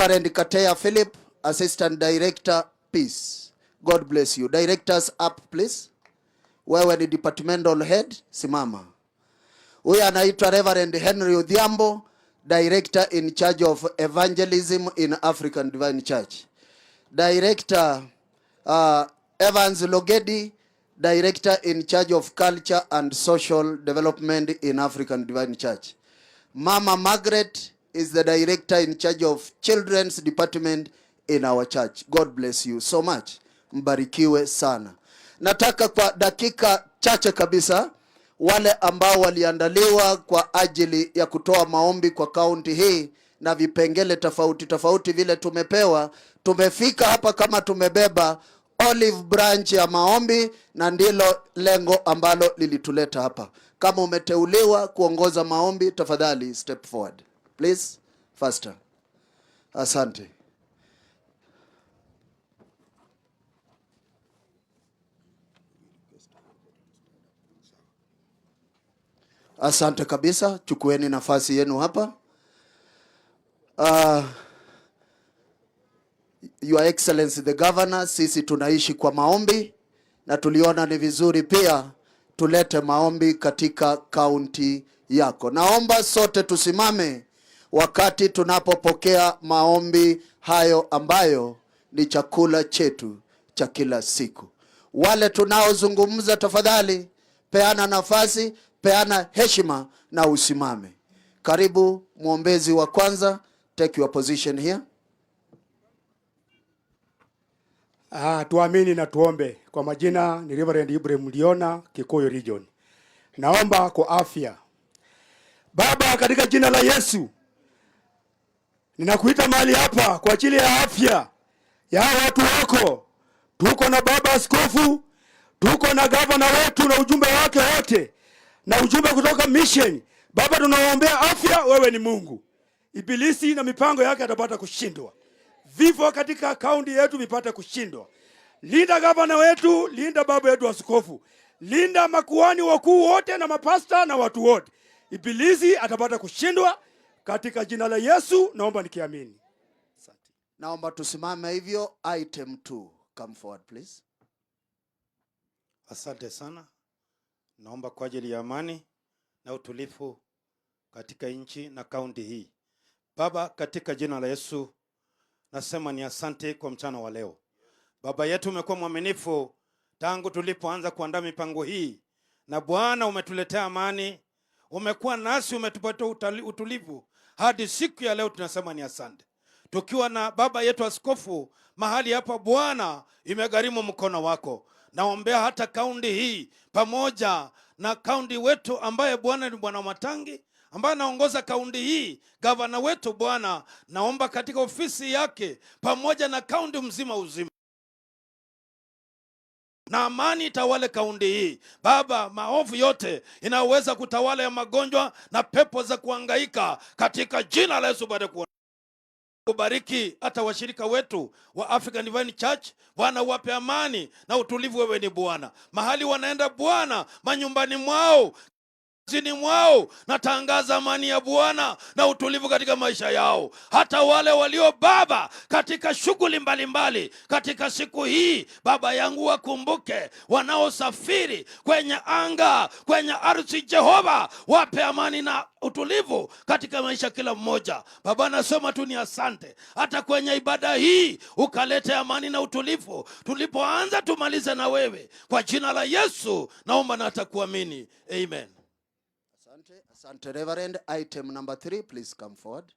Reverend Katea Philip, Assistant Director, Peace. God bless you. Directors up please. Wewe ni departmental head, simama. Huyu anaitwa Reverend Henry Odhiambo, Director in charge of evangelism in African Divine Church. Director Evans Logedi, Director in charge of culture and social development in African Divine Church. Mama Margaret is the director in charge of children's department in our church. God bless you so much. Mbarikiwe sana. Nataka kwa dakika chache kabisa wale ambao waliandaliwa kwa ajili ya kutoa maombi kwa kaunti hii na vipengele tofauti tofauti vile tumepewa, tumefika hapa kama tumebeba olive branch ya maombi, na ndilo lengo ambalo lilituleta hapa. Kama umeteuliwa kuongoza maombi, tafadhali step forward please, faster. Asante. Asante kabisa, chukueni nafasi yenu hapa. Your Excellency the Governor, sisi tunaishi kwa maombi na tuliona ni vizuri pia tulete maombi katika kaunti yako. Naomba sote tusimame wakati tunapopokea maombi hayo ambayo ni chakula chetu cha kila siku. Wale tunaozungumza, tafadhali peana nafasi, peana heshima na usimame. Karibu mwombezi wa kwanza, take your position here. Tuamini na tuombe. Kwa majina ni Reverend Ibrahim Liona, Kikuyu Region. Naomba kwa afya. Baba, katika jina la Yesu, ninakuita mahali hapa kwa ajili ya afya ya watu wako. Tuko na baba askofu, tuko na gavana wetu na ujumbe wake wote na ujumbe kutoka mission. Baba, tunaombea afya, wewe ni Mungu. Ibilisi na mipango yake atapata kushindwa. Vifo katika kaunti yetu vipate kushindwa. Linda gavana wetu, linda baba yetu askofu, linda makuhani wakuu wote na mapasta na watu wote. Ibilisi atapata kushindwa katika jina la Yesu, naomba nikiamini. Asante. Naomba tusimame hivyo. Item 2, come forward please. Asante sana. Naomba kwa ajili ya amani na utulivu katika nchi na kaunti hii. Baba, katika jina la Yesu nasema ni asante kwa mchana wa leo. Baba yetu, umekuwa mwaminifu tangu tulipoanza kuandaa mipango hii, na Bwana umetuletea amani, umekuwa nasi, umetupatia utulivu hadi siku ya leo. Tunasema ni asante. Tukiwa na baba yetu askofu mahali hapa, Bwana, imegharimu mkono wako. Naombea hata kaunti hii pamoja na kaunti wetu ambaye Bwana ni Bwana Matangi ambaye anaongoza kaunti hii, gavana wetu Bwana, naomba katika ofisi yake pamoja na kaunti mzima uzima na amani itawale kaunti hii Baba. Maovu yote inaweza kutawala ya magonjwa na pepo za kuhangaika katika jina la Yesu baada kuona kubariki hata washirika wetu wa African Divine Church Bwana, wape amani na utulivu. Wewe ni Bwana mahali wanaenda Bwana, manyumbani mwao, kazini mwao, natangaza amani ya Bwana na utulivu katika maisha yao, hata wale walio Baba katika shughuli mbalimbali katika siku hii, Baba yangu, wakumbuke wanaosafiri kwenye anga, kwenye ardhi. Jehova, wape amani na utulivu katika maisha kila mmoja. Baba, nasema tu ni asante, hata kwenye ibada hii ukalete amani na utulivu, tulipoanza tumalize na wewe, kwa jina la Yesu naomba na hata kuamini, amen. Asante, asante Reverend. Item number 3, please come forward.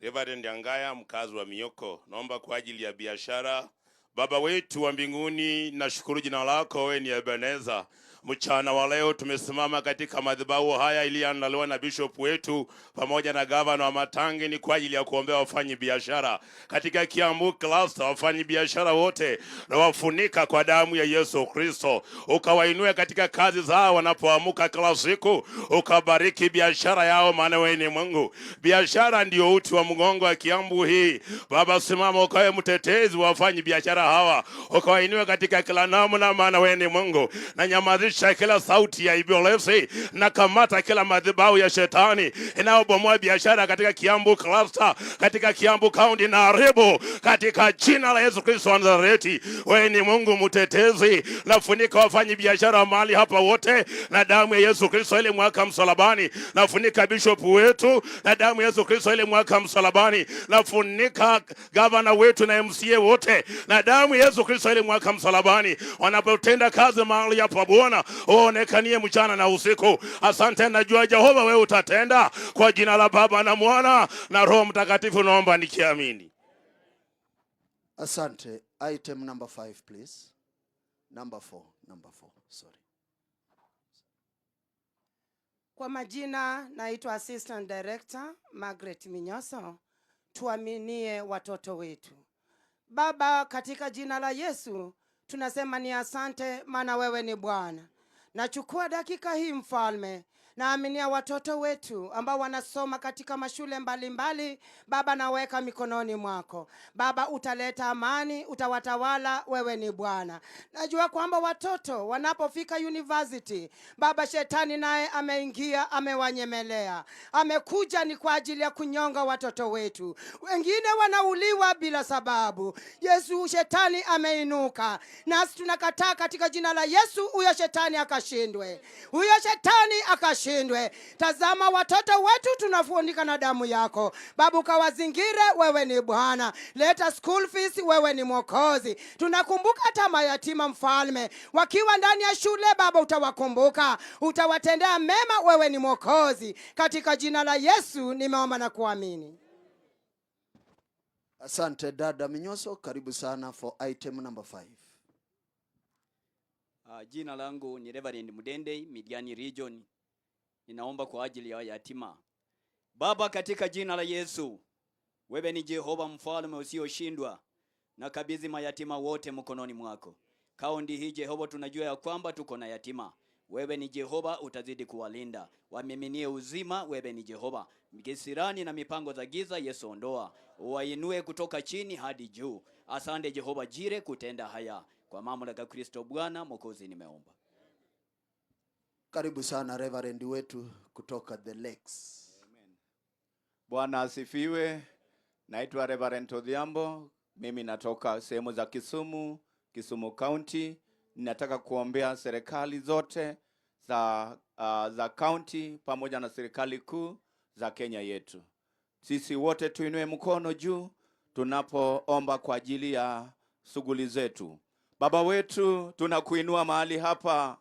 Reverend Angaya, mkazi wa Mioko, naomba kwa ajili ya biashara. Baba wetu wa mbinguni, nashukuru jina lako, wewe ni Ebeneza. Mchana wa leo tumesimama katika madhabahu haya iliyoandaliwa na bishop wetu pamoja na gavana wa Matangi, ni kwa ajili ya kuombea wafanyi biashara katika Kiambu cluster. Wafanyi biashara wote na wafunika kwa damu ya Yesu Kristo, ukawainue katika kazi zao wanapoamuka kila siku, ukabariki biashara yao, maana wewe ni Mungu. Biashara ndio uti wa mgongo wa Kiambu hii. Baba, simama ukawe mtetezi wa wafanyi biashara hawa, ukawainue katika kila namna, maana wewe ni Mungu na nyamazisha Nasimamisha kila sauti ya ibilisi, nakamata kila madhabahu ya shetani inayobomoa biashara katika Kiambu cluster, katika Kiambu County, na haribu katika jina la Yesu Kristo wa Nazareti. Wewe ni Mungu mtetezi, nafunika wafanyi biashara mahali hapa wote na damu ya Yesu Kristo iliyomwagika msalabani. Nafunika bishop wetu na damu ya Yesu Kristo iliyomwagika msalabani. Nafunika gavana wetu na MCA wote na damu ya Yesu Kristo iliyomwagika msalabani. Wanapotenda kazi mahali hapa Bwana, uonekanie mchana na usiku. Asante, najua Jehova wewe utatenda. Kwa jina la Baba na Mwana na Roho Mtakatifu naomba nikiamini. Asante. Item number 5, please. Number 4, number 4, sorry. Kwa majina naitwa Assistant Director Margaret Minyoso. Tuaminie watoto wetu. Baba, katika jina la Yesu tunasema ni asante, maana wewe ni Bwana. Nachukua dakika hii Mfalme, naaminia watoto wetu ambao wanasoma katika mashule mbalimbali mbali. Baba, naweka mikononi mwako Baba, utaleta amani, utawatawala, wewe ni Bwana. Najua kwamba watoto wanapofika university, Baba, shetani naye ameingia, amewanyemelea, amekuja ni kwa ajili ya kunyonga watoto wetu. Wengine wanauliwa bila sababu. Yesu, shetani ameinuka, nasi tunakataa katika jina la Yesu, huyo shetani akashindwe, huyo shetani akashindwe. Tazama watoto wetu tunafunika na damu yako Baba, ukawazingire, wewe ni Bwana. Leta school fees, wewe ni Mwokozi. Tunakumbuka hata mayatima Mfalme, wakiwa ndani ya shule Baba, utawakumbuka, utawatendea mema, wewe ni Mwokozi. Katika jina la Yesu nimeomba na kuamini. Asante dada Minyoso, karibu sana for item number 5. Jina langu ni Reverend Mudende, Midiani Region. Ninaomba kwa ajili ya yatima. Baba, katika jina la Yesu, wewe ni Jehova mfalme usioshindwa. Nakabidhi mayatima wote mkononi mwako. Kaunti hii Jehova, tunajua ya kwamba tuko na yatima. Wewe ni Jehova, utazidi kuwalinda, wamiminie uzima. Wewe ni Jehova. Kisirani na mipango za giza, Yesu ondoa, wainue kutoka chini hadi juu. Asante Jehova Jire kutenda haya kwa mamlaka ya Kristo Bwana Mwokozi, nimeomba. Karibu sana Reverend wetu kutoka The Lakes. Bwana asifiwe. Naitwa Reverend Odhiambo. Mimi natoka sehemu za Kisumu, Kisumu County. Ninataka kuombea serikali zote za county pamoja na serikali kuu za Kenya yetu. Sisi wote tuinue mkono juu tunapoomba kwa ajili ya shughuli zetu. Baba wetu, tunakuinua mahali hapa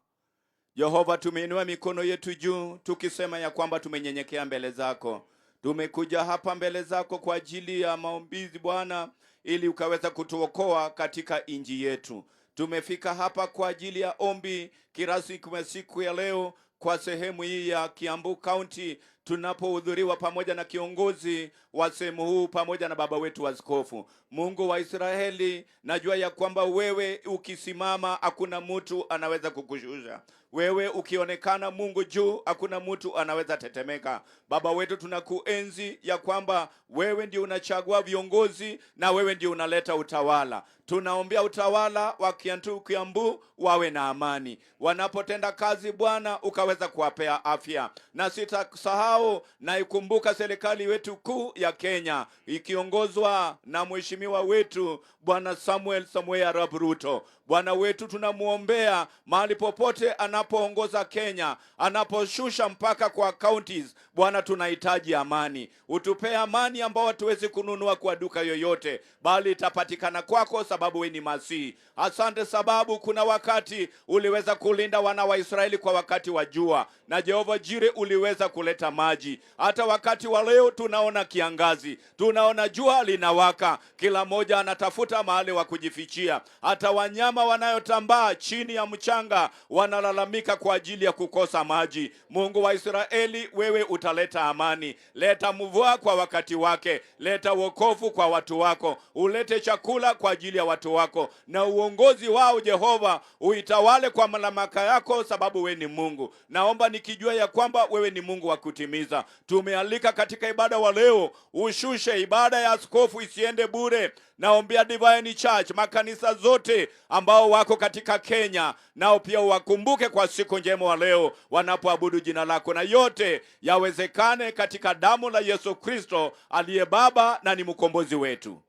Jehova, tumeinua mikono yetu juu tukisema ya kwamba tumenyenyekea mbele zako. Tumekuja hapa mbele zako kwa ajili ya maombizi Bwana, ili ukaweza kutuokoa katika nchi yetu. Tumefika hapa kwa ajili ya ombi kirasmi kwa siku ya leo kwa sehemu hii ya Kiambu County tunapohudhuriwa pamoja na kiongozi wa sehemu huu pamoja na baba wetu askofu. Mungu wa Israeli, najua ya kwamba wewe ukisimama hakuna mtu anaweza kukushusha. Wewe ukionekana Mungu juu, hakuna mtu anaweza tetemeka. Baba wetu, tunakuenzi ya kwamba wewe ndio unachagua viongozi na wewe ndio unaleta utawala. Tunaombea utawala wa Kiambu wawe na amani wanapotenda kazi, Bwana ukaweza kuwapea afya, na sitasahau naikumbuka serikali wetu kuu ya Kenya ikiongozwa na mheshimiwa wetu Bwana Samuel Samuel Arap Ruto. Bwana wetu tunamwombea mahali popote anapoongoza Kenya, anaposhusha mpaka kwa counties. Bwana, tunahitaji amani, utupee amani ambao hatuwezi kununua kwa duka yoyote, bali itapatikana kwako, sababu wewe ni Masihi. Asante sababu kuna wakati uliweza kulinda wana wa Israeli kwa wakati wa jua, na Jehova Jire uliweza kuleta maji. Hata wakati wa leo tunaona kiangazi, tunaona jua linawaka, kila mmoja anatafuta mahali wa kujifichia. Hata wanyama wanayotambaa chini ya mchanga wanalalamika kwa ajili ya kukosa maji. Mungu wa Israeli, wewe utaleta amani, leta mvua kwa wakati wake, leta wokovu kwa watu wako, ulete chakula kwa ajili ya watu wako, na uongozi wao Jehova uitawale kwa mamlaka yako, sababu wewe ni Mungu. Naomba nikijua ya kwamba wewe ni Mungu wa kutimiza. kutimiza. Tumealika katika ibada wa leo, ushushe ibada ya askofu isiende bure. Naombea Divine Church, makanisa zote ambao wako katika Kenya, nao pia wakumbuke kwa siku njema wa leo wanapoabudu jina lako, na yote yawezekane katika damu la Yesu Kristo aliye Baba na ni mkombozi wetu.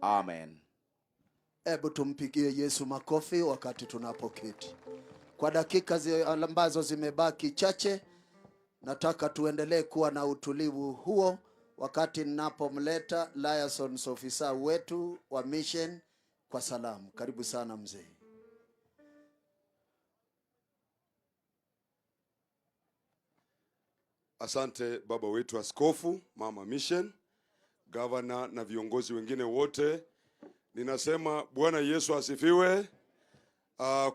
Amen. Hebu tumpigie Yesu makofi wakati tunapoketi. Kwa dakika ambazo zimebaki chache, nataka tuendelee kuwa na utulivu huo wakati ninapomleta liaison officer wetu wa mission kwa salamu. Karibu sana mzee. Asante baba wetu askofu, mama mission, governor na viongozi wengine wote. Ninasema Bwana Yesu asifiwe.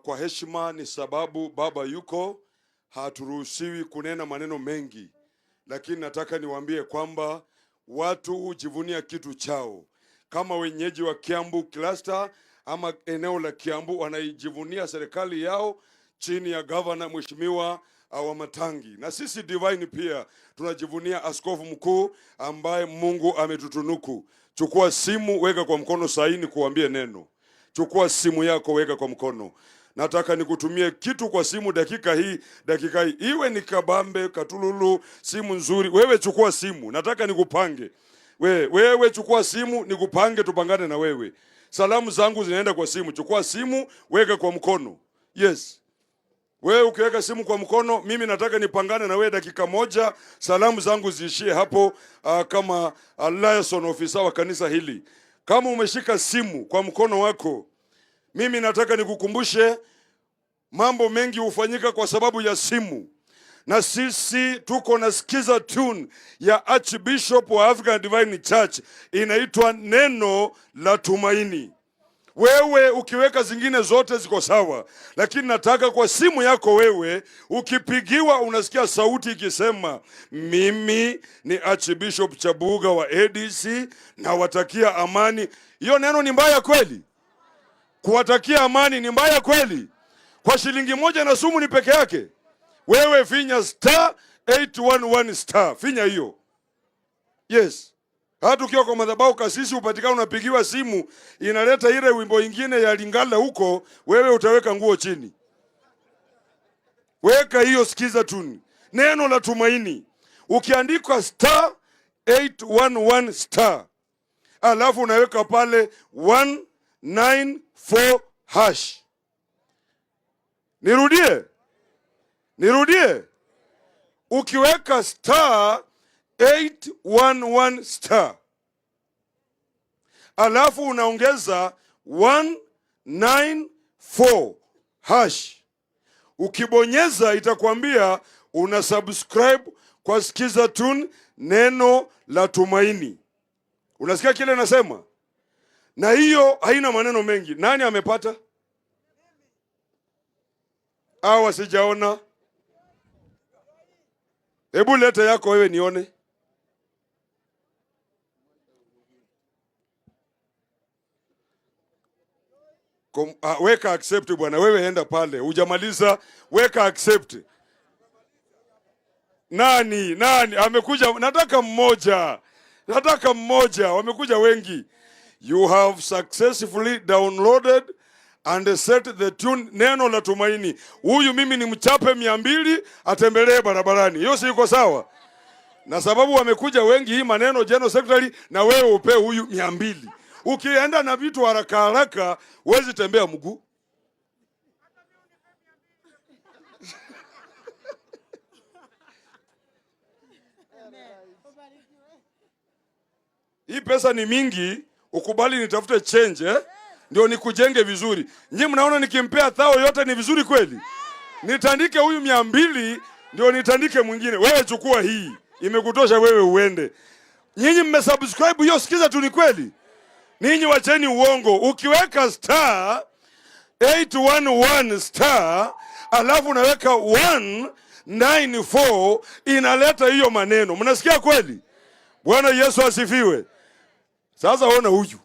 Kwa heshima ni sababu baba yuko, haturuhusiwi kunena maneno mengi, lakini nataka niwaambie kwamba watu hujivunia kitu chao. Kama wenyeji wa Kiambu cluster ama eneo la Kiambu wanaijivunia serikali yao chini ya governor Mheshimiwa Wamatangi, na sisi Divine pia tunajivunia askofu mkuu ambaye Mungu ametutunuku. Chukua simu weka kwa mkono saini kuambie neno. Chukua simu yako weka kwa mkono. Nataka nikutumie kitu kwa simu dakika hii, dakika hii. Iwe ni kabambe, katululu, simu nzuri. Wewe chukua simu, nataka nikupange. Wewe chukua simu, nikupange, tupangane na wewe. Salamu zangu zinaenda kwa simu. Chukua simu, weka kwa mkono. Yes. Wewe ukiweka simu kwa mkono, mimi nataka nipangane na wewe dakika moja, salamu zangu ziishie hapo, kama liaison officer wa kanisa hili. Kama umeshika simu kwa mkono wako, mimi nataka nikukumbushe mambo mengi hufanyika kwa sababu ya simu. Na sisi tuko na skiza tune ya Archbishop wa African Divine Church inaitwa Neno la Tumaini. Wewe ukiweka zingine zote ziko sawa, lakini nataka kwa simu yako wewe ukipigiwa unasikia sauti ikisema mimi ni Archbishop Chabuga wa ADC na watakia amani. Hiyo neno ni mbaya kweli? Kuwatakia amani ni mbaya kweli? Kwa shilingi moja na sumu ni peke yake. Wewe finya star 811 star, finya hiyo. Yes. Hata ukiwa kwa madhabahu kasisi upatikana unapigiwa simu inaleta ile wimbo ingine ya Lingala huko, wewe utaweka nguo chini. Weka hiyo, sikiza tuni. Neno la Tumaini. Ukiandika star 811 star, alafu unaweka pale 194 hash. Nirudie? Nirudie? Ukiweka star 811 star, alafu unaongeza 194 hash, ukibonyeza itakwambia una subscribe kwa Skiza Tune Neno la Tumaini. Unasikia kile nasema? Na hiyo haina maneno mengi. Nani amepata? Hawa sijaona. Hebu leta yako wewe nione. Weka accept bwana, wewe enda pale. Hujamaliza, weka accept. Nani? Nani amekuja? Nataka mmoja. Nataka mmoja. Wamekuja wengi. You have successfully downloaded and set the tune Neno la Tumaini. Huyu mimi ni mchape 200 atembelee barabarani. Hiyo si iko sawa? Na sababu wamekuja wengi hii maneno General Secretary, na wewe upe huyu 200. Ukienda na vitu haraka haraka huwezi tembea mguu. Hii pesa ni mingi, ukubali nitafute change, Ndio nikujenge vizuri. Nyinyi mnaona nikimpea thao yote ni vizuri kweli? Nitandike huyu 200 ndio nitandike mwingine. Wewe chukua hii, imekutosha wewe uende. Nyinyi mmesubscribe hiyo, sikiza tu ni kweli? Ninyi wacheni uongo. Ukiweka star 811 star alafu unaweka 194 inaleta hiyo maneno. Mnasikia kweli? Bwana Yesu asifiwe. Sasa ona huyu.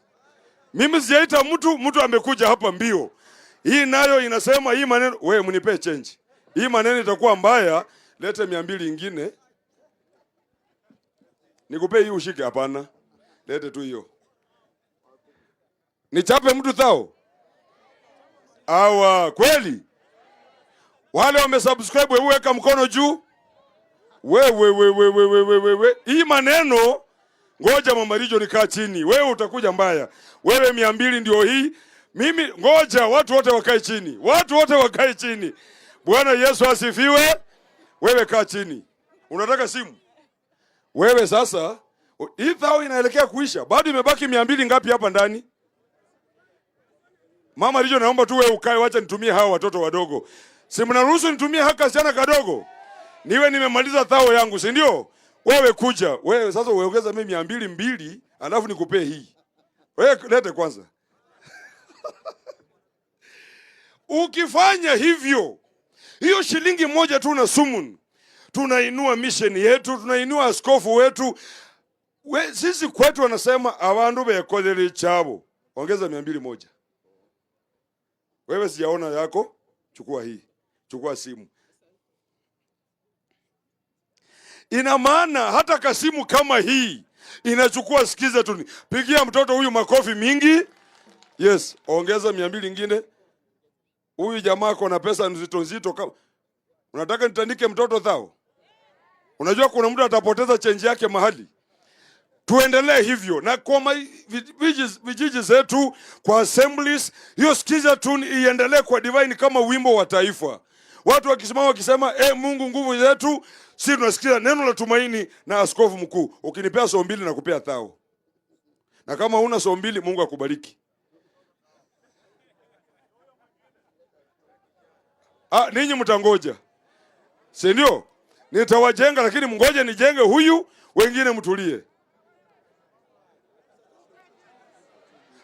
Mimi sijaita mtu, mtu amekuja hapa mbio. Hii nayo inasema hii maneno, wewe mnipe change. Hii maneno itakuwa mbaya, lete 200 ingine. Nikupe hii ushike? Hapana, lete tu hiyo. Nichape mtu thao? Awa, kweli? Wale wamesubscribe, wewe weka mkono juu. Wewe wewe wewe wewe wewe. Hii maneno, ngoja Mama Rijo nikaa chini. Wewe utakuja mbaya. Wewe 200 ndio hii. Mimi ngoja watu wote wakae chini. Watu wote wakae chini. Bwana Yesu asifiwe. Wewe kaa chini. Unataka simu? Wewe sasa hii thao inaelekea kuisha. Bado imebaki 200 ngapi hapa ndani? Mama Rijo, naomba tu wewe ukae, wacha nitumie hawa watoto wadogo. Si mnaruhusu nitumie haka kasichana kadogo? Niwe nimemaliza thao yangu, si ndio? Wewe kuja. Wewe sasa uongeza mimi 200 mbili, alafu nikupee hii. Wewe lete kwanza. Ukifanya hivyo, hiyo shilingi moja tu na sumun, tunainua mission yetu, tunainua askofu wetu. Sisi kwetu wanasema abandu bekolele chabo. Ongeza 201. Wewe sijaona yako, chukua hii. Chukua simu. Ina maana hata kasimu kama hii inachukua sikiza tu. Pigia mtoto huyu makofi mingi. Yes, ongeza 200 ingine. Huyu jamaa ako na pesa nzito nzito kama unataka nitandike mtoto thao? Unajua kuna mtu atapoteza chenji yake mahali. Tuendelee hivyo na kwa vijiji zetu, kwa assemblies, hiyo sikiza tu iendelee kwa divine kama wimbo wa taifa. Watu wakisimama wakisema, Mungu nguvu zetu, si tunasikiza neno la tumaini na askofu mkuu. Ukinipea so mbili na kupea thao. Na kama huna so mbili, Mungu akubariki. Ninyi mtangoja. Si ndio? Nitawajenga, lakini mngoje nijenge huyu, wengine mtulie.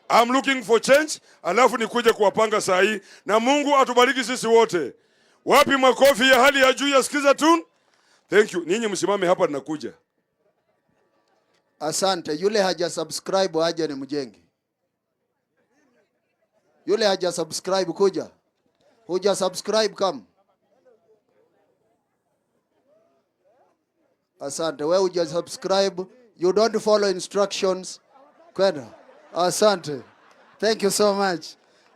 I'm looking for change, alafu nikuje kuwapanga saa hii. Na Mungu atubariki sisi wote. Wapi makofi ya hali ya juu ya Sikiza Tune? Thank you. Ninyi msimame hapa, ninakuja. Asante. Yule haja subscribe aje ni mjenge. Yule haja subscribe kuja. Huja subscribe come. Asante. Wewe huja subscribe, you don't follow instructions. Kwenda. Asante. Thank you so much.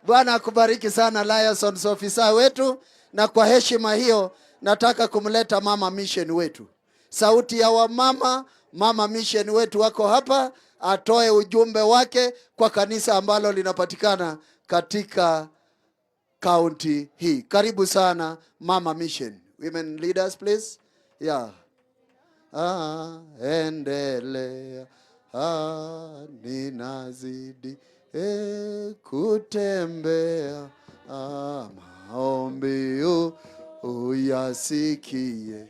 Bwana akubariki sana liaison officer wetu, na kwa heshima hiyo nataka kumleta mama mission wetu. Sauti ya wamama, mama mission wetu wako hapa, atoe ujumbe wake kwa kanisa ambalo linapatikana katika county hii. Karibu sana mama mission. Women leaders please. Yeah. Endelea. Ninazidi kutembea. Maombi uyasikie.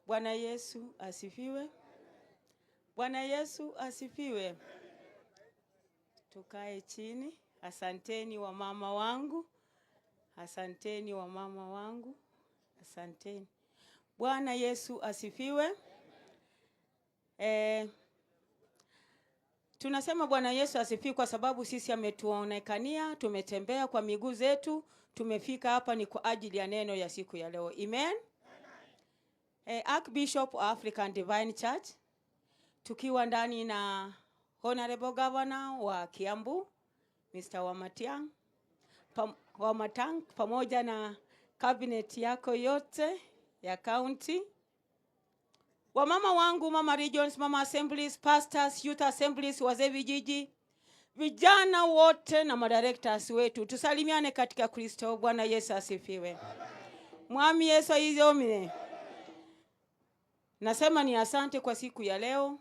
Bwana Yesu asifiwe. Bwana Yesu asifiwe. Tukae chini. Asanteni wamama wangu. Asanteni wamama wangu. Asanteni. Bwana Yesu asifiwe. Tunasema Bwana Yesu asifiwe kwa sababu sisi ametuonekania, tumetembea kwa miguu zetu, tumefika hapa ni kwa ajili ya neno ya siku ya leo. Amen. Archbishop wa African Divine Church, tukiwa ndani na Honorable Governor wa Kiambu Mr. Wamatangi, pamoja na cabinet yako yote ya county, wamama wangu, mama regions, mama assemblies, pastors, youth assemblies, wazee vijiji, vijana wote na madirectors wetu, tusalimiane katika Kristo. Bwana Yesu asifiwe. Mwami Yesu aizomine. Nasema ni asante kwa siku ya leo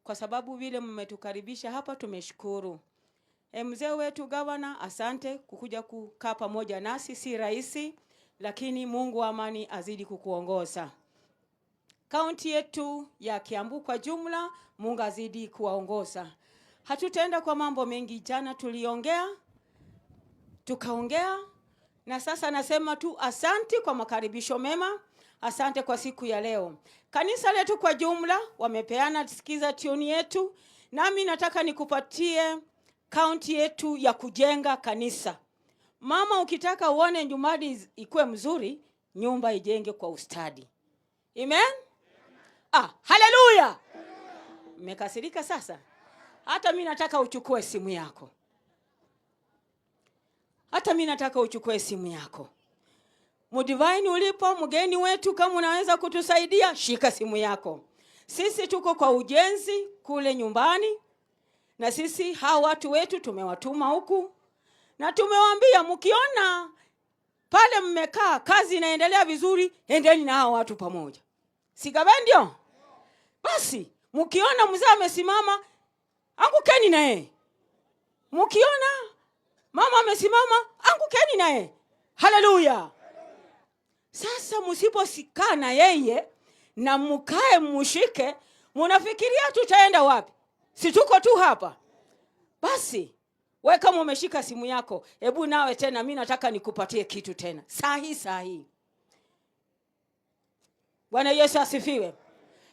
kwa sababu vile mmetukaribisha hapa, tumeshukuru. Mzee wetu governor, asante kukuja kukaa pamoja nasi, si rahisi, lakini Mungu wa amani azidi kukuongoza. Kaunti yetu ya Kiambu kwa jumla, Mungu azidi kuwaongoza. Hatutaenda kwa mambo mengi. Jana tuliongea, tukaongea, na sasa nasema tu asante kwa makaribisho mema, asante kwa siku ya leo. Kanisa letu kwa jumla wamepeana sikiza tune yetu, nami nataka nikupatie kaunti yetu ya kujenga kanisa. Mama, ukitaka uone nyumbani ikuwe mzuri, nyumba ijenge kwa ustadi. Amen? Ah, haleluya! Mmekasirika sasa? Hata mi nataka uchukue simu yako. Hata mi nataka uchukue simu yako. Mudivine ulipo, mgeni wetu, kama unaweza kutusaidia, shika simu yako. Sisi tuko kwa ujenzi kule nyumbani, na sisi hawa watu wetu tumewatuma huku na tumewaambia, mkiona pale mmekaa kazi inaendelea vizuri, endeni na hao watu pamoja. Sigabe ndio? Basi mkiona mzee amesimama, angukeni na yeye. Mkiona mama amesimama, angukeni na yeye. Haleluya! Sasa msiposikaa na yeye na mkae mushike, munafikiria tutaenda wapi? Si tuko tu hapa? Basi we kama umeshika simu yako, hebu nawe tena, mi nataka nikupatie kitu tena saa hii saa hii. Bwana Yesu asifiwe.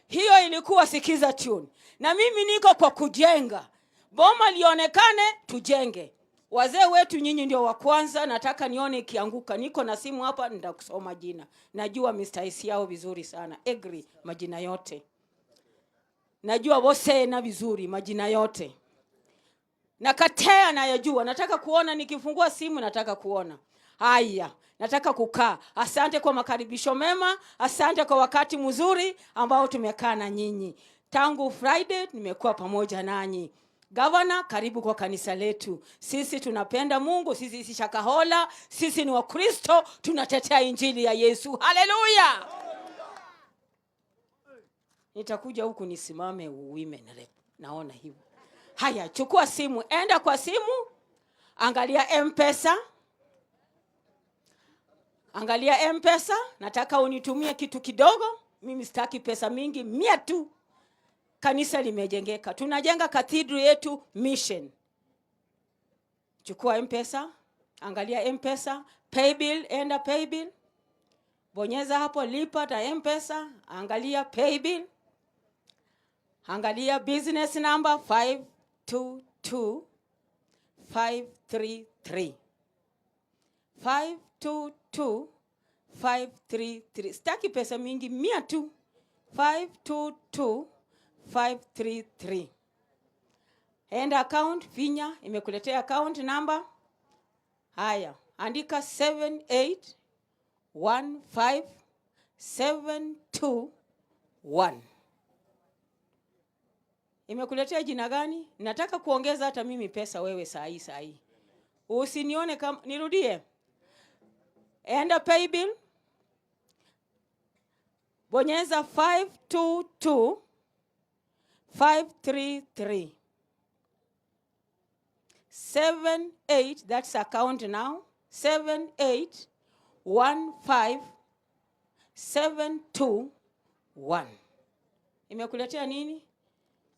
Hiyo ilikuwa sikiza tune, na mimi niko kwa kujenga boma lionekane, tujenge. Wazee wetu nyinyi ndio wa kwanza, nataka nione ikianguka. Niko na simu hapa, nitakusoma jina. Najua Mr. Isiao vizuri sana, agree majina yote. Najua Bosena vizuri majina yote. Na Katea nayajua. Nataka kuona nikifungua simu, nataka kuona. Haya, nataka kukaa. Asante kwa makaribisho mema, asante kwa wakati mzuri ambao tumekaa na nyinyi. Tangu Friday nimekuwa pamoja nanyi. Gavana, karibu kwa kanisa letu. Sisi tunapenda Mungu, sisi si Shakahola, sisi ni Wakristo, tunatetea injili ya Yesu. Haleluya! Nitakuja huku nisimame women rep. Naona hivyo. Haya, chukua simu, enda kwa simu, angalia M-Pesa. Angalia M-Pesa, nataka unitumie kitu kidogo. Mimi sitaki pesa mingi, 100 tu. Kanisa limejengeka. Tunajenga cathedral yetu mission. Chukua M-Pesa, angalia M-Pesa, pay bill, enda pay bill. Bonyeza hapo lipa ta M-Pesa, angalia pay bill. Angalia business number 522533. 522533. Sitaki pesa mingi, 100 tu. 522533. Enda account, finya, imekuletea account number. Haya, andika 7815721. Imekuletea jina gani? Nataka kuongeza hata mimi pesa wewe saa hii saa hii. Usinione kama nirudie. Enda pay bill. Bonyeza 522533. 78, that's account now. 7815721. Imekuletea nini?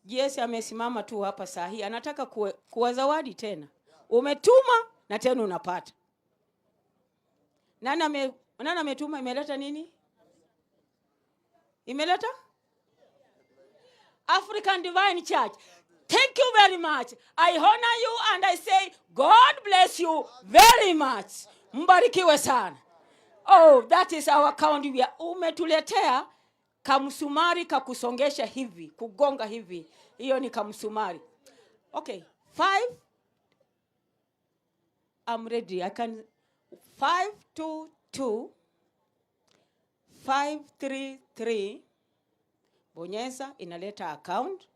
Jesse amesimama tu hapa saa hii, anataka kuwazawadi tena. Umetuma na tena unapata. Nani ametuma? Imeleta nini? Imeleta? African Divine Church. Thank you very much. I honor you and I say God bless you very much. Mbarikiwe sana. Oh, that is our county. We are umetuletea kamsumari kakusongesha hivi, kugonga hivi. Hiyo ni kamsumari. Okay, 5. I'm ready. I can 522 533. Bonyeza inaleta account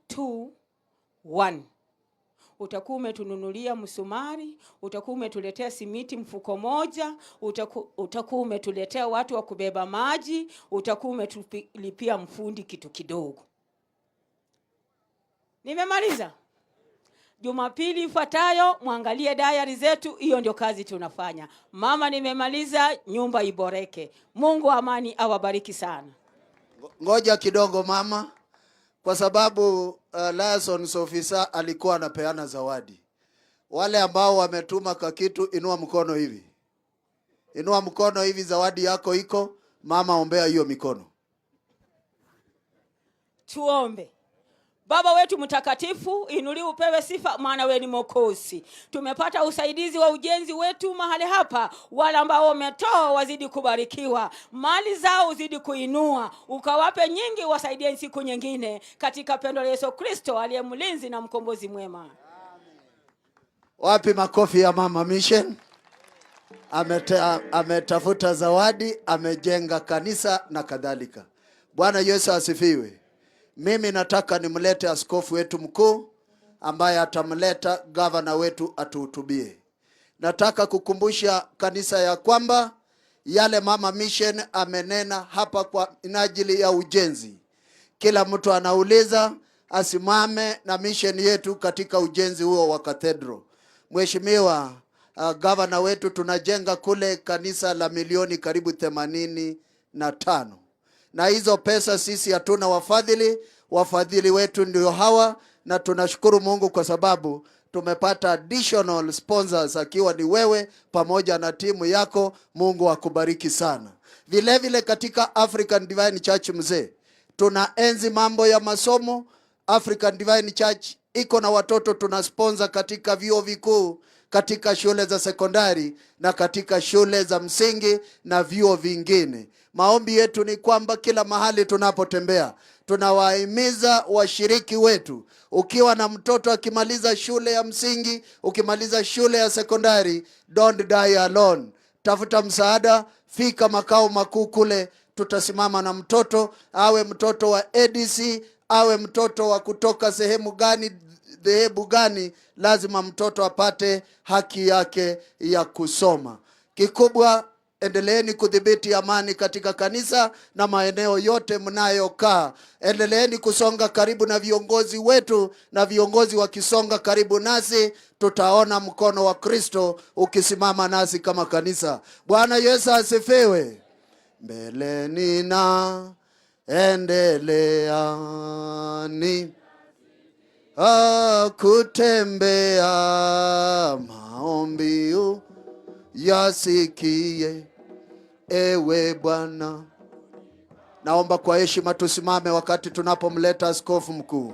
7815721. Utakuwa umetununulia msumari, utakuwa umetuletea simiti mfuko moja, utakuwa umetuletea watu wa kubeba maji, utakuwa umetulipia mfundi kitu kidogo. Nimemaliza. Jumapili ifuatayo mwangalie diary zetu, hiyo ndio kazi tunafanya. Mama, nimemaliza, nyumba iboreke. Mungu wa amani awabariki sana. Ngoja kidogo mama, kwa sababu liaison officer alikuwa anapeana zawadi. Wale ambao wametuma kakitu, inua mkono hivi, inua mkono hivi, zawadi yako iko. Mama, ombea hiyo mikono. Tuombe. Baba wetu mtakatifu, inuliwe upewe sifa, maana wewe ni Mwokozi. Tumepata usaidizi wa ujenzi wetu mahali hapa, wale ambao wametoa wazidi kubarikiwa, mali zao uzidi kuinua, ukawape nyingi, wasaidie siku nyingine, katika pendo la Yesu Kristo aliye mlinzi na mkombozi mwema. Wapi makofi ya Mama Mission? Ametafuta zawadi, amejenga kanisa na kadhalika. Bwana Yesu asifiwe. Mimi nataka nimlete askofu wetu mkuu ambaye atamleta gavana wetu atuhutubie. Nataka kukumbusha kanisa ya kwamba yale Mama Mission amenena hapa kwa minajili ya ujenzi. Kila mtu anauliza asimame na mission yetu katika ujenzi huo wa cathedral. Mheshimiwa gavana wetu, tunajenga kule kanisa la milioni karibu 85. Na hizo pesa sisi hatuna wafadhili, wafadhili wetu ndio hawa, na tunashukuru Mungu kwa sababu tumepata additional sponsors akiwa ni wewe pamoja na timu yako. Mungu akubariki sana. Vile vile katika African Divine Church mzee, tunaenzi mambo ya masomo. African Divine Church iko na watoto tunasponsor katika vyuo vikuu, katika shule za sekondari na katika shule za msingi na vyuo vingine. Maombi yetu ni kwamba kila mahali tunapotembea tunawahimiza washiriki wetu, ukiwa na mtoto akimaliza shule ya msingi, ukimaliza shule ya sekondari, don't die alone. Tafuta msaada, fika makao makuu kule, tutasimama na mtoto, awe mtoto wa ADC, awe mtoto wa kutoka sehemu gani, dhehebu gani, lazima mtoto apate haki yake ya kusoma. Kikubwa, endeleeni kudhibiti amani katika kanisa na maeneo yote mnayokaa. Endeleeni kusonga karibu na viongozi wetu, na viongozi wakisonga karibu nasi, tutaona mkono wa Kristo ukisimama nasi kama kanisa. Bwana Yesu asifiwe. Mbele nina endelea ni kutembea, maombi yasikie ewe Bwana. Naomba kwa heshima tusimame wakati tunapomleta askofu mkuu.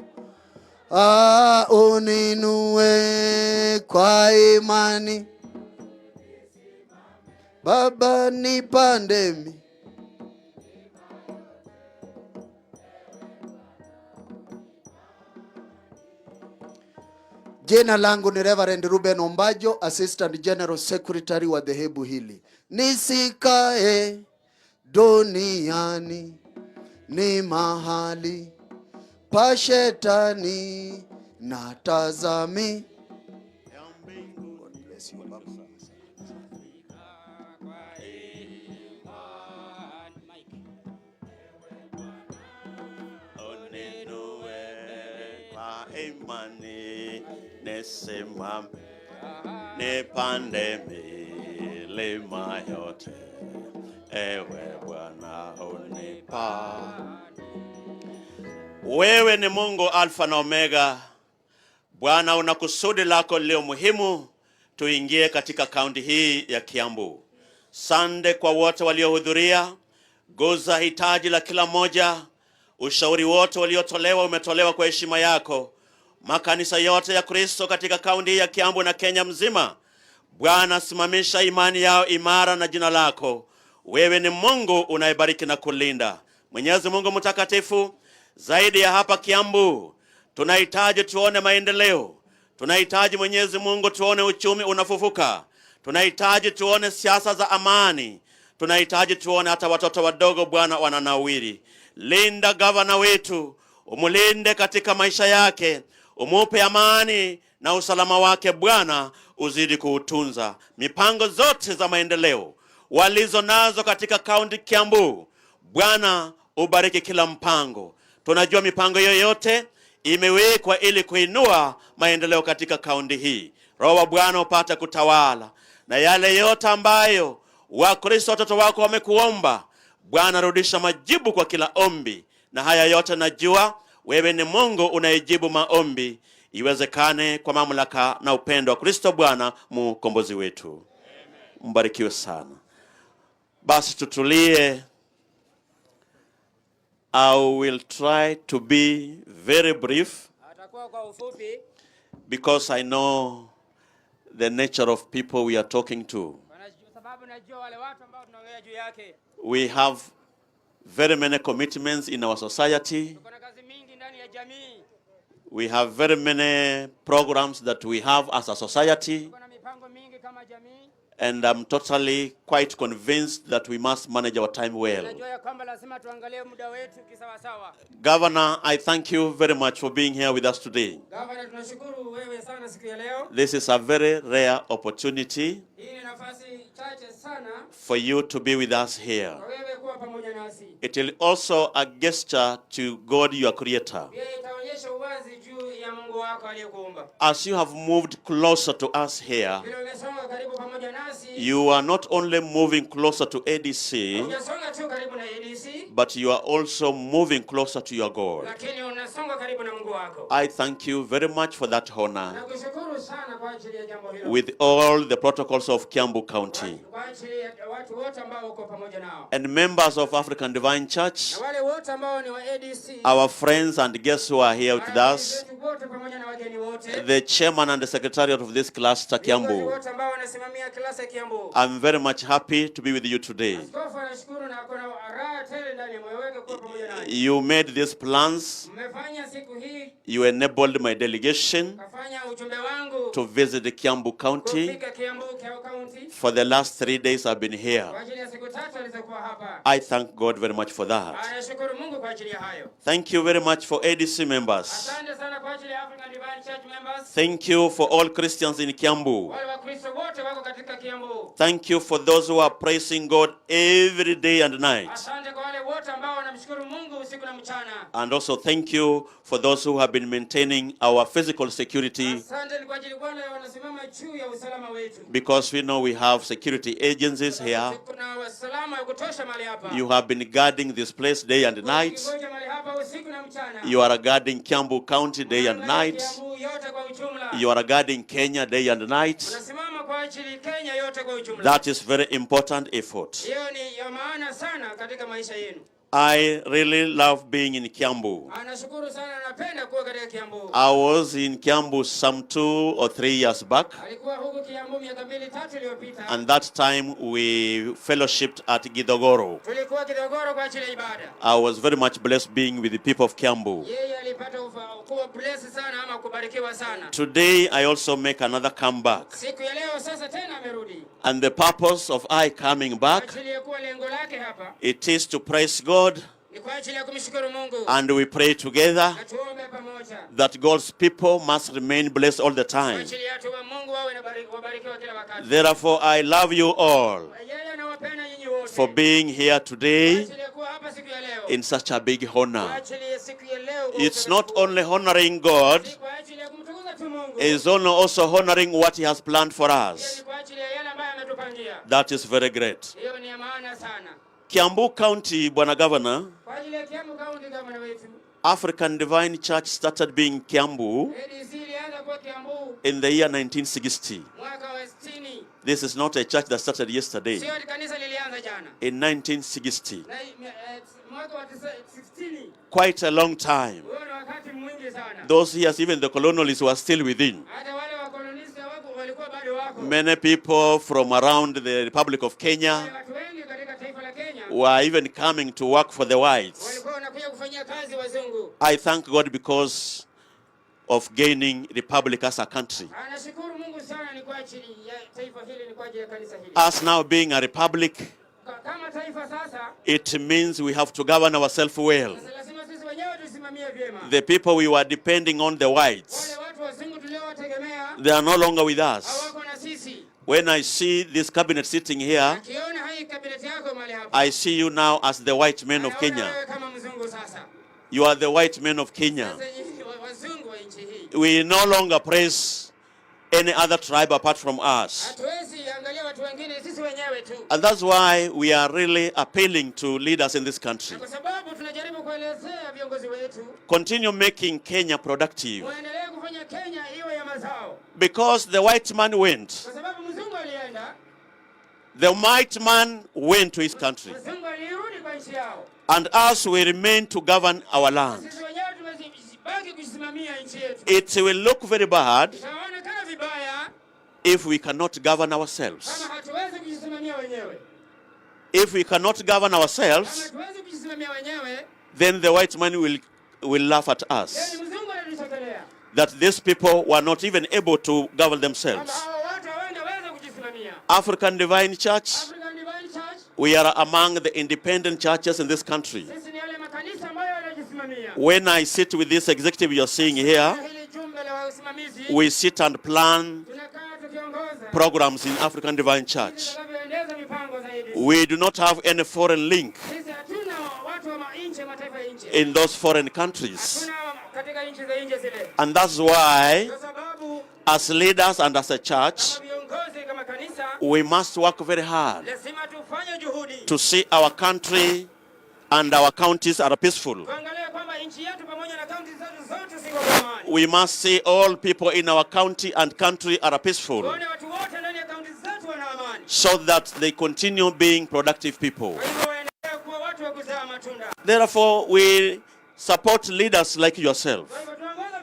Uninue kwa imani Baba, nipande mi. Jina langu ni Reverend Ruben Ombajo, Assistant General Secretary wa dhehebu hili. Nisikae duniani, ni mahali pa shetani, na tazami. God bless you, Baba. Uninue kwa imani, nisimame, nipande milima yote, ewe Bwana unipa. Wewe ni Mungu Alfa na Omega. Bwana, una kusudi lako leo muhimu tuingie katika kaunti hii ya Kiambu. Sande kwa wote waliohudhuria, guza hitaji la kila mmoja. Ushauri wote waliotolewa umetolewa kwa heshima yako. Makanisa yote ya Kristo katika kaunti hii ya Kiambu na Kenya mzima, Bwana, simamisha imani yao imara na jina lako. Wewe ni Mungu unayebariki na kulinda. Mwenyezi Mungu mtakatifu, zaidi ya hapa Kiambu tunahitaji tuone maendeleo. Tunahitaji Mwenyezi Mungu tuone uchumi unafufuka. Tunahitaji tuone siasa za amani. Tunahitaji tuone hata watoto wadogo Bwana wananawiri. Linda gavana wetu, umulinde katika maisha yake, umupe amani na usalama wake Bwana uzidi kuutunza. Mipango zote za maendeleo walizo nazo katika kaunti Kiambu, Bwana ubariki kila mpango. Tunajua mipango yoyote Imewekwa ili kuinua maendeleo katika kaunti hii. Roho wa Bwana upate kutawala na yale yote ambayo Wakristo watoto wako wamekuomba. Bwana, rudisha majibu kwa kila ombi, na haya yote najua wewe ni Mungu unayejibu maombi, iwezekane kwa mamlaka na upendo wa Kristo Bwana mkombozi wetu. Mbarikiwe sana. Basi tutulie. I will try to be very brief Atakuwa kwa ufupi because I know the nature of people we are talking to. kwa sababu najua wale watu ambao tunaongea juu yake. We have very many commitments in our society. Tuko na kazi mingi ndani ya jamii, We have very many programs that we have as a society. tuko na mipango mingi kama jamii. And I'm totally quite convinced that we must manage our time well. Najua ya kwamba lazima tuangalie muda wetu kisawasawa. Governor, I thank you very much for being here with us today. Gavana, tunashukuru wewe sana siku ya leo. This is a very rare opportunity Hii ni nafasi chache sana for you to be with us here. kwa wewe kuwa pamoja nasi. It is also a gesture to God, your creator. Pia itaonyesha uwazi juu ya Mungu wako aliyekuumba. As you have moved closer to us here, Vile umesonga karibu pamoja nasi, you are not only moving closer to ADC, hujasonga tu karibu na ADC, but you are also moving closer to your God. Lakini unasonga karibu na Mungu wako. I thank you very much for that honor Nakushukuru sana kwa ajili ya jambo hilo. With all the protocols of Kiambu County Kwa ajili ya watu wote ambao uko pamoja nao. And members of African Divine Church, Na wale wote ambao ni wa ADC, our friends and guests who are here with us, wetu wote pamoja na wageni wote, the chairman and the secretariat of this cluster, viongozi Kiambu. wote ambao wanasimamia cluster ya Kiambu. I'm very much happy to be with you today. Askofu anashukuru na ako na raha tele ndani ya moyo wake kuwa pamoja nanyi. You made these plans, Mmefanya siku hii, you enabled my delegation kafanya ujumbe wangu to visit the Kiambu County. kufika Kiambu County For the last 3 days I've been here. Kwa ajili ya siku tatu alizokuwa hapa. I thank God very much for that. Anashukuru Mungu kwa ajili ya hayo. Thank you very much for ADC members. Asante sana kwa ajili ya African Divine Church members. Thank you for all Christians in Kiambu. Wale Wakristo wote wako katika Kiambu. Thank you for those who are praising God every day and night. Asante kwa wale wote ambao wanamshukuru Mungu usiku na mchana. And also thank you for those who have been maintaining our physical security Asante ni kwa ajili wale wanasimama juu ya usalama wetu. Because we know we have security agencies here. Kuna usalama wa kutosha mahali hapa. You have been guarding this place day and night. Ukingoja mahali hapa usiku na mchana. You are guarding Kiambu County day and night. Kiambu yote kwa ujumla. You are guarding Kenya day and night. Unasimama kwa ajili Kenya yote kwa ujumla. That is very important effort. Hiyo ni ya maana sana katika maisha yenu. I really love being in Kiambu. Anashukuru sana, anapenda kuwa katika Kiambu. I was in Kiambu some 2 or 3 years back, Alikuwa huku Kiambu miaka 2, 3 iliyopita. And that time we fellowshipped at Githogoro. Tulikuwa Githogoro kwa ajili ya ibada. I was very much blessed being with the people of Kiambu. Yeye alipata kuwa blessed sana ama kubarikiwa sana. Today, I also make another comeback. Siku ya leo sasa tena amerudi. And the purpose of I coming back, Ajili ya kuwa lengo lake hapa it is to praise God, ni kwa ajili ya kumshukuru Mungu and we pray together na tuombe pamoja. That God's people must remain blessed all the Kwa time. ajili ya watu wa Mungu wawe na wabarikiwa kila wakati. Therefore, I love you all Yeye anawapenda nyinyi wote for being here today kwa ajili ya kuwa hapa siku ya leo. In such a big Kwa honor. ajili ya siku ya leo kwa It's not only honoring God, kwa ajili ya kumtukuza tu Mungu. It's also honoring what He has planned for us. Ni kwa ajili ya yale ambayo ametupangia. That is very great. Hiyo ni ya maana sana. Kiambu County, Bwana Governor, Kwa ajili ya Kiambu County gavana wetu. African Divine Church started being Kiambu ADC ilianza kwa Kiambu in the year 1960. Mwaka wa 60. This is not a church that started yesterday. Sio kanisa lilianza jana. In 1960, Na mwaka wa 60. Quite a long time. Huo ni wakati mwingi sana. Those years, even the colonialists were still within. Hata wale wakolonisti wako walikuwa bado wako. Many people from around the Republic of Kenya Watu wengi katika taifa la Kenya were even coming to work for the whites. Walikuwa wanakuja kufanyia kazi wazungu. I thank God because of gaining republic as a country. Anashukuru Mungu sana ni kwa ajili ya taifa hili, ni kwa ajili ya kanisa hili. Us now being a republic, Kama taifa sasa, it means we have to govern ourselves well. Sasa lazima sisi wenyewe tusimamie vyema. The people we were depending on, the whites, Wale watu wazungu tuliowategemea they are no longer with us. Hawako na sisi. When I see this cabinet sitting here, Akiona hii kabineti yako mahali hapa. I see you now as the white men of Anaona Kenya. wewe kama mzungu sasa. You are the white men of Kenya. Sasa nyinyi We no longer praise any other tribe apart from us. Hatuwezi angalia watu wengine, sisi wenyewe tu. And that's why we are really appealing to leaders in this country. Na kwa sababu tunajaribu kuelezea viongozi wetu Continue making Kenya productive. waendelee kufanya Kenya iwe ya mazao, Because the white man went. kwa sababu mzungu alienda, The white man went to his country. Mzungu alirudi kwa nchi yao. And us, we remain to govern our land. Sisi wenyewe tumebaki kujisimamia nchi yetu. It will look very bad Itaonekana vibaya if we cannot govern ourselves. kama hatuwezi kujisimamia wenyewe. If we cannot govern Kama ourselves, hatuwezi kujisimamia wenyewe, then the white man will laugh at us. then mzungu atatuchekelea That these people were not even able to govern kwamba themselves. hawa watu hawangeweza kujisimamia. African Divine Church, African Divine Church, we are among the independent churches in this country. Sisi ni yale makanisa ambayo yanajisimamia. When I sit with this executive you are seeing here, Hili jumbe la wasimamizi, we sit and plan tunakaa tukiongoza programs in African Divine Church. tutakavyoendeza mipango zaidi. We do not have any foreign link Sisi hatuna watu wa nje, mataifa ya nje, in those foreign countries. hatuna katika nchi za nje zile, And that's why, kwa sababu as leaders and as a church, kama viongozi, kama kanisa, we must work very hard lazima tufanye juhudi to see our country and our counties are peaceful. tuangalie kwamba nchi yetu pamoja na kaunti zetu zote ziko kwa amani. We must see all people in our county and country are peaceful Tuone watu wote ndani ya kaunti zetu wana amani, so that they continue being productive people. kwa hivyo waendelee kuwa watu wa kuzaa matunda. Therefore, we support leaders like yourself. Kwa hivyo tunaongoza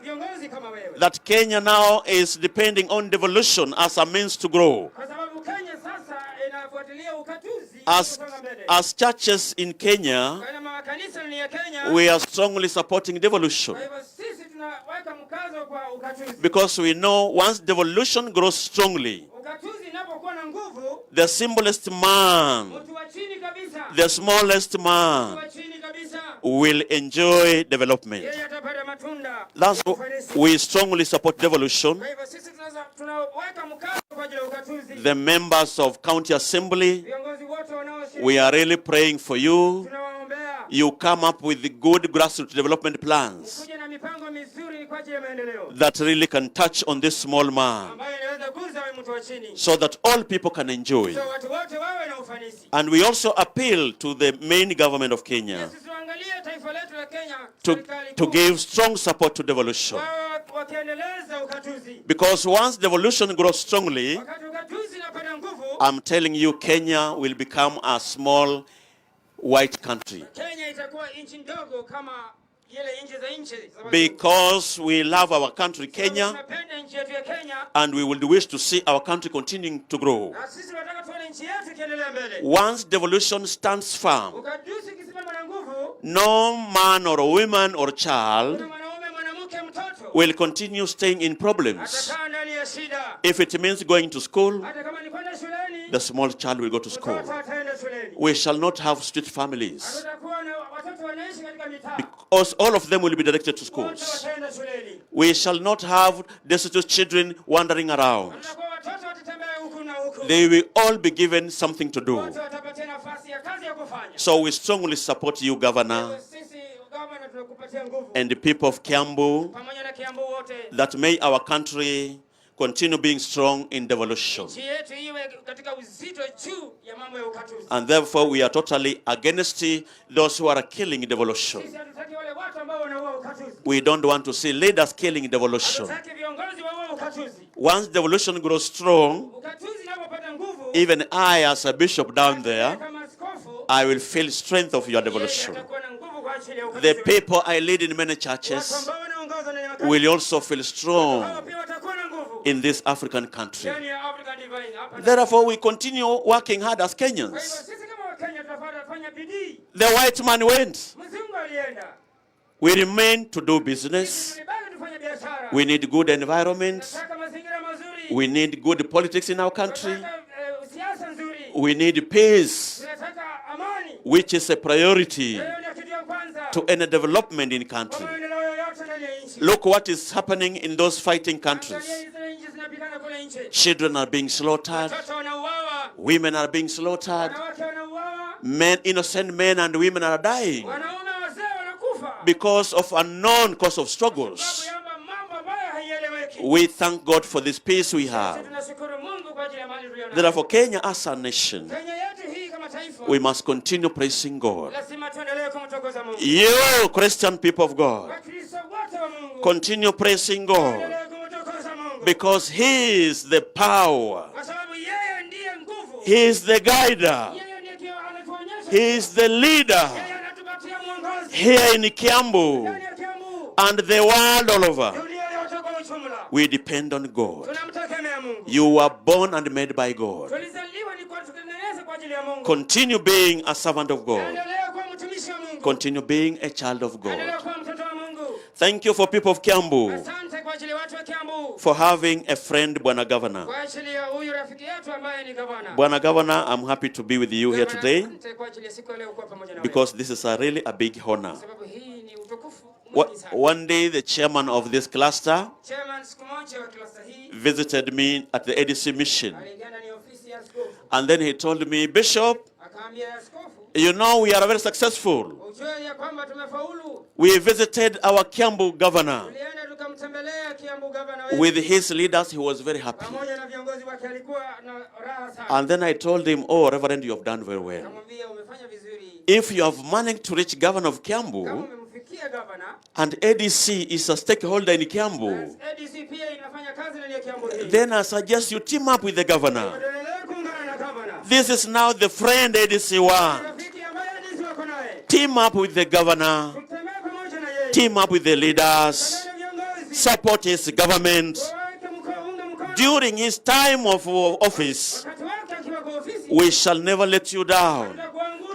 viongozi kama wewe, That Kenya now is depending on devolution as a means to grow. kwa sababu Kenya sasa inafuatilia ukatuzi As, kusonga mbele. as churches in Kenya, Kwa makanisa ndani ya Kenya, we are strongly supporting devolution kwa hivyo sisi tunaweka mkazo kwa ukatuzi. because we know once devolution grows strongly, Ukatuzi inapokuwa na nguvu, the simplest man, mtu wa chini kabisa, the smallest mtu man wa chini kabisa, will enjoy development. yeye atapata matunda. That's ya ufanisi. we strongly support devolution. Kwa hivyo sisi tunaweka mkazo kwa ajili ya ukatuzi. The members of county assembly, Viongozi wote wanaoshiriki, we are really praying for you. tunawaombea You come up with the good grassroots development plans kuja na mipango mizuri kwa ajili ya maendeleo that really can touch on this small man ambayo inaweza guza wewe mtu wa chini, so that all people can enjoy. so watu wote wawe na ufanisi. And we also appeal to the main government of Kenya Sisi tuangalie taifa letu la Kenya, to, serikali to kuu, give strong support to devolution. wawe wakiendeleza ukatuzi. Because once devolution grows strongly, Wakati ukatuzi unapata nguvu, I'm telling you, Kenya will become a small white country. Kenya itakuwa nchi ndogo kama ile nchi za nchi za wazungu. Because we love our country, Kenya, Tunapenda nchi yetu ya Kenya, and we would wish to see our country continuing to grow. na sisi tunataka tuone nchi yetu ikiendelea mbele. Once devolution stands firm, Ukatuzi ikisimama na nguvu, no man or woman or child kuna mwanaume, mwanamke, mtoto will continue staying in problems. atakaa ndani ya shida. If it means going to school, Hata kama ni kwenda shuleni, the small child will go to school. mtoto ataenda shuleni. We shall not have street families Hatutakuwa na watoto wanaishi katika mitaa, because all of them will be directed to wote schools. wataenda shuleni. We shall not have destitute children wandering around. Hatutakuwa watoto watatembea huku na huku, They will all be given something to do. wote watapatia nafasi ya kazi ya kufanya. So we strongly support you, Governor, Sisi gavana, tunakupatia nguvu and the people of Kiambu, pamoja na Kiambu wote, that may our country continue being strong in devolution. nchi yetu iwe katika uzito juu ya mambo ya ukatuzi. And therefore, we are totally against those who are killing devolution. Sisi hatutaki wale watu ambao wanaua ukatuzi, We don't want to see leaders killing devolution. hatutaki viongozi waue ukatuzi. Once devolution grows strong, Ukatuzi inapopata nguvu, even I, as a bishop down there, kama askofu, I will feel strength of your yeye devolution. atakuwa na nguvu kwa ajili ya The ukatuzi. people I lead in many Watu churches ambao wanaongoza ndani ya makanisa, will also feel strong hao pia watakuwa na nguvu in this African country. ndani ya African Divine hapa. Therefore, we continue working hard as Kwa hivyo Kenyans. sisi kama Wakenya tunafanya bidii. The white man went. Mzungu alienda, We remain to do business. tulibaki tufanye biashara. We need good environment. Tunataka mazingira mazuri, We need good politics in our country. tunataka siasa nzuri, We need peace, tunataka amani. which is a priority Hiyo ndio kitu ya kwanza to any development in kwa country. maendeleo yoyote ndani ya nchi. Look what is happening in those fighting countries. Angalia zile nchi zinapigana kule nje, Children are being slaughtered. watoto wanauawa, Women are being slaughtered. wanawake wanauawa, Men, innocent men and women are dying wanaume wazee wanakufa because of unknown cause of struggles. sababu ya We thank God for this peace we have. Tunashukuru Mungu kwa ajili ya amani tuliyonayo. Therefore, Kenya as a nation, Kenya yetu hii kama taifa we must continue praising God. lazima tuendelee kumtukuza Mungu. You, Christian people of God, Wakristo wote wa Mungu continue praising God tuendelee kumtukuza Mungu because He is the power, kwa sababu yeye ndiye nguvu, He is the guider, yeye ndiye anatuonyesha, He is the leader yeye anatupatia mwongozo here in Kiambu ndani ya Kiambu, and the world all over. dunia yote kwa ujumla. We depend on God. Tunamtegemea Mungu. You were born and made by God. Tulizaliwa ni kwa tutengeneze kwa ajili ya Mungu. Continue being a servant of God. Endelea kuwa mtumishi wa Mungu. Continue being a child of God. Endelea kuwa mtoto wa Mungu. Thank you for people of Kiambu Asante kwa ajili ya watu wa Kiambu, for having a friend, Bwana Governor. kwa ajili ya huyu rafiki yetu ambaye ni gavana. Bwana Governor, I'm happy to be with you here Gavana, today asante kwa ajili ya siku ya leo kuwa pamoja na wewe. because this is a really a big honor. Kwa sababu hii ni utukufu mwingi sana. One day, the chairman of this cluster Chairman siku moja wa cluster hii visited me at the ADC mission. aliingia ndani ya ofisi ya askofu, And then he told me, Bishop, akaambia askofu, you know we are very successful. ujue ya kwamba tumefaulu. We visited our Kiambu governor. Tulienda tukamtembelea Kiambu gavana wetu With his leaders, he was very happy. pamoja na viongozi wake, alikuwa na raha sana. And then I told him, Oh, Reverend, you have done very well. Akamwambia umefanya vizuri, If you have managed to reach governor of kama Kiambu, umemfikia gavana. and ADC is a stakeholder in Kiambu, ADC pia inafanya kazi ndani ya Kiambu hii. then I suggest you team up with the governor. Tuendelee kuungana na gavana, This is now the friend ADC wants. rafiki ambaye ADC wako naye, Team up with the governor, tutembee pamoja na yeye, team up with the leaders, Tembee na viongozi, support his government. waweke mkono, unga mkono During his time of office, wakati wake akiwa kwa ofisi, we shall never let you down.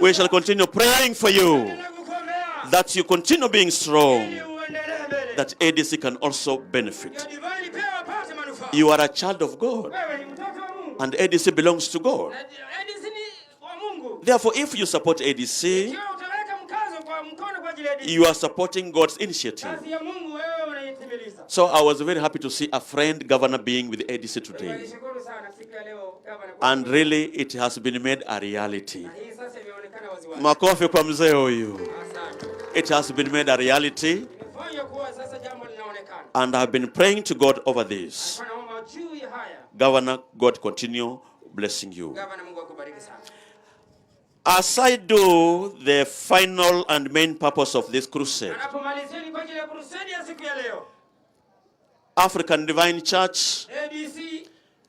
We shall continue praying for you Tuendelee kukuombea that you continue being strong, ili uendelee mbele, that ADC can also benefit. ndio divine pia wapate manufaa. You are a child of God, Wewe ni mtoto wa Mungu and ADC belongs to God. na ADC ni wa Mungu. Therefore, if you support ADC, Ikiwa utaweka mkazo kwa mkono kwa ajili ya ADC, you are supporting God's initiative. kazi ya Mungu wewe unaitimiliza. So I was very happy to see a friend governor being with ADC today. Nashukuru sana siku ya leo gavana, kwa And really, it has been made a reality. na hii sasa imeonekana waziwazi. Makofi kwa mzee huyu. Asante. It has been made a reality, Imefanywa kuwa sasa jambo linaonekana. and I've been praying to God over this. Naomba juu ya haya. Governor, God continue blessing you. Gavana, Mungu akubariki sana. As I do the final and main purpose of this crusade, Anapomalizia ni kwa ajili ya crusade ya siku ya leo. African Divine Church ADC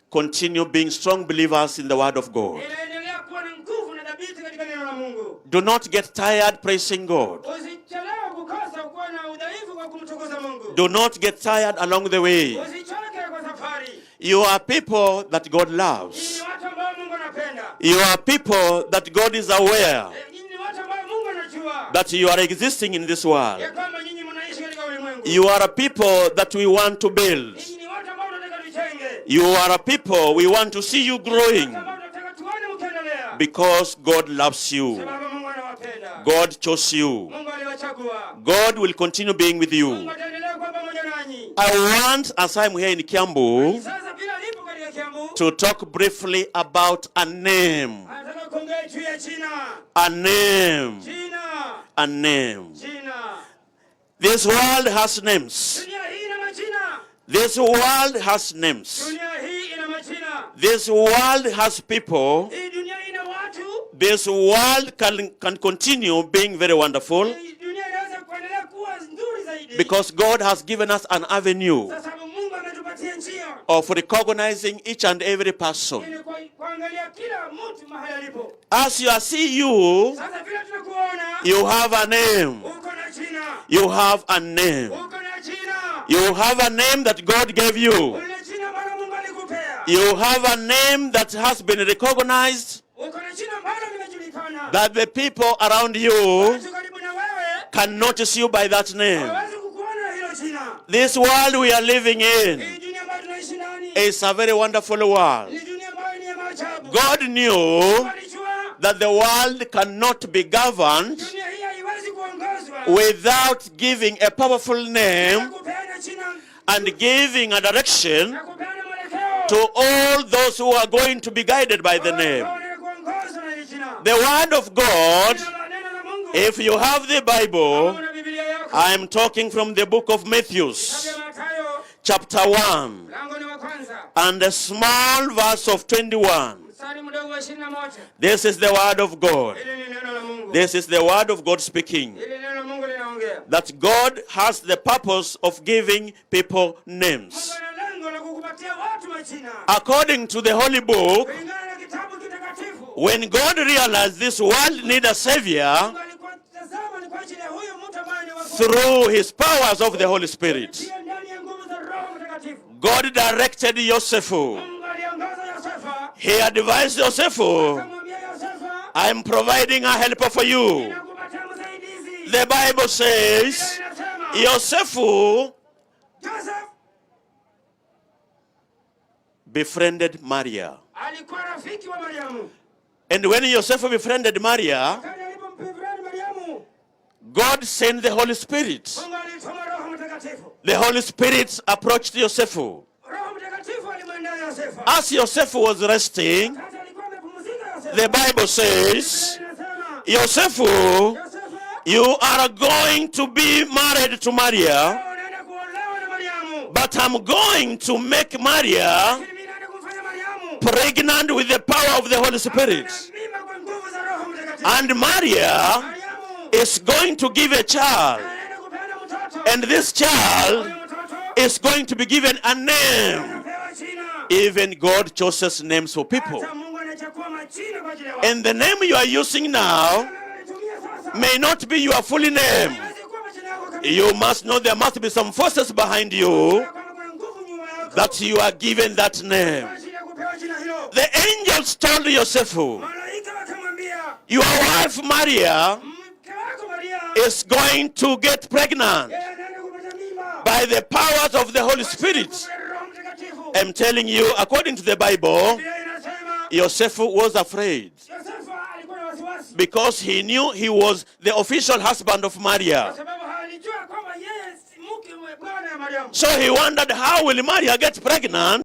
continue being strong believers in the Word of God. inaendelea kuwa na nguvu na dhabiti katika neno la Mungu. Do not get tired praising God. Usichelewe kukosa kuwa na udhaifu kwa kumtukuza Mungu. Do not get tired along the way. Usichoke kwa safari. You are people that God Nyinyi loves. ni watu ambao Mungu anapenda. You are people that God is aware Nyinyi ni watu ambao Mungu anajua that you are existing in this world. ya kwamba nyinyi mnaishi katika ulimwengu. You are a people that we want to build. Nyinyi ni watu ambao tunataka tujenge. You are a people we want to see you growing Watu ambao tunataka tuone mkiendelea. because God loves you. Sababu Mungu anawapenda. God chose you. Mungu aliwachagua. God will continue being with you. Mungu ataendelea kuwa pamoja nanyi. I want, as I'm here in Kiambu, Sasa bila lipo katika Kiambu, to talk briefly about a name. anataka kuongea juu ya jina. A name. Jina. A name. Jina. This world has names. Dunia hii ina majina. This world has names. Dunia hii ina majina. This world has people. Hii dunia ina watu. This world can continue being very wonderful Hii dunia inaweza kuendelea kuwa nzuri zaidi. because God has given us an avenue Kwa sababu Mungu ametupatia njia of recognizing each and every person. ili kuangalia kila mtu mahali alipo. As you are see you, Sasa vile tunakuona, you have a name. uko na jina. You have a name. Uko na jina. You have a name that God gave you. Una jina ambalo Mungu alikupea. You have a name that has been recognized Uko na jina ambalo limejulikana. that the people around you Watu karibu na wewe can notice you by that name. hawawezi kukuona hilo jina. This world we are living in Hii dunia ambayo tunaishi ndani is a very wonderful world. ni dunia ambayo ni ya maajabu. God knew Alijua that the world cannot be governed dunia hii haiwezi kuongozwa without giving a powerful name bila kupeana jina and giving a direction na kupeana mwelekeo to all those who are going to be guided by the name. Kuongozwa na hili jina. The Word of God, Neno la Mungu. if you have the Bible, Una Biblia yako. I am talking from the book of Matthew, Kitabu ya Mathayo chapter 1 Mlango ni wa kwanza, and a small verse of 21. Mstari mdogo wa 21. This is the word of God. Hili ni neno la Mungu. This is the word of God speaking. Hili neno la Mungu linaongea. That God has the purpose of giving people names. Mungu ana lengo la kukupatia watu majina. According to the Holy Book, Kulingana na kitabu kitakatifu. When God realized this world need a savior Mungu alikuwa tazama ni kwa ajili ya huyu mtu ambaye ni wa through his powers of the Holy Spirit, kupitia ndani ya nguvu za Roho Mtakatifu. God directed Joseph. Mungu aliongoza Yosefa, He advised Joseph, akamwambia Yosefa, "I am providing a helper for you." Ninakupatia msaidizi. The Bible says, Biblia inasema, Joseph Joseph befriended Maria. Alikuwa rafiki wa Mariamu. And when Joseph befriended Maria, Wakati alipombefriend Mariamu, God sent the Holy Spirit. Mungu alituma Roho Mtakatifu. The Holy Spirit approached Joseph. Roho Mtakatifu alimwendea Yosefa. As Joseph was resting, Wakati alikuwa amepumzika Yosefa. the Bible says, Biblia inasema, "Joseph, Yosefa, you are going to be married to Maria, unaenda kuolewa na Mariamu. But I'm going to make Maria Lakini mimi naenda kumfanya Mariamu pregnant with the power of the Holy Spirit. Na mimba kwa nguvu za Roho Mtakatifu. And Maria Mariamu is going to give a child, anaenda kupeana mtoto. And this child Huyu mtoto is going to be given a name." anapewa jina. Even God chooses names for people. Hata Mungu anachagua majina kwa ajili ya watu. And the name you are using now Anatumia sasa. May not be your full name. Haiwezi kuwa majina yako kamili. You must know there must be some forces behind you Kwamba kuna nguvu nyuma yako. That you are given that name. Kwa ajili ya kupewa jina hilo. The angels told Joseph, Malaika wakamwambia, "Your wife Maria mke wako Maria is going to get pregnant yeye anaenda kupata mimba by the powers of the Holy Spirit." kwa Roho Mtakatifu. I'm telling you, according to the Bible, Biblia inasema Joseph was afraid Yosefu alikuwa na wasiwasi because he knew he was the official husband of Maria. kwa sababu alijua kwamba yeye si mke wa bwana ya Mariamu. So he wondered, how will Maria get pregnant?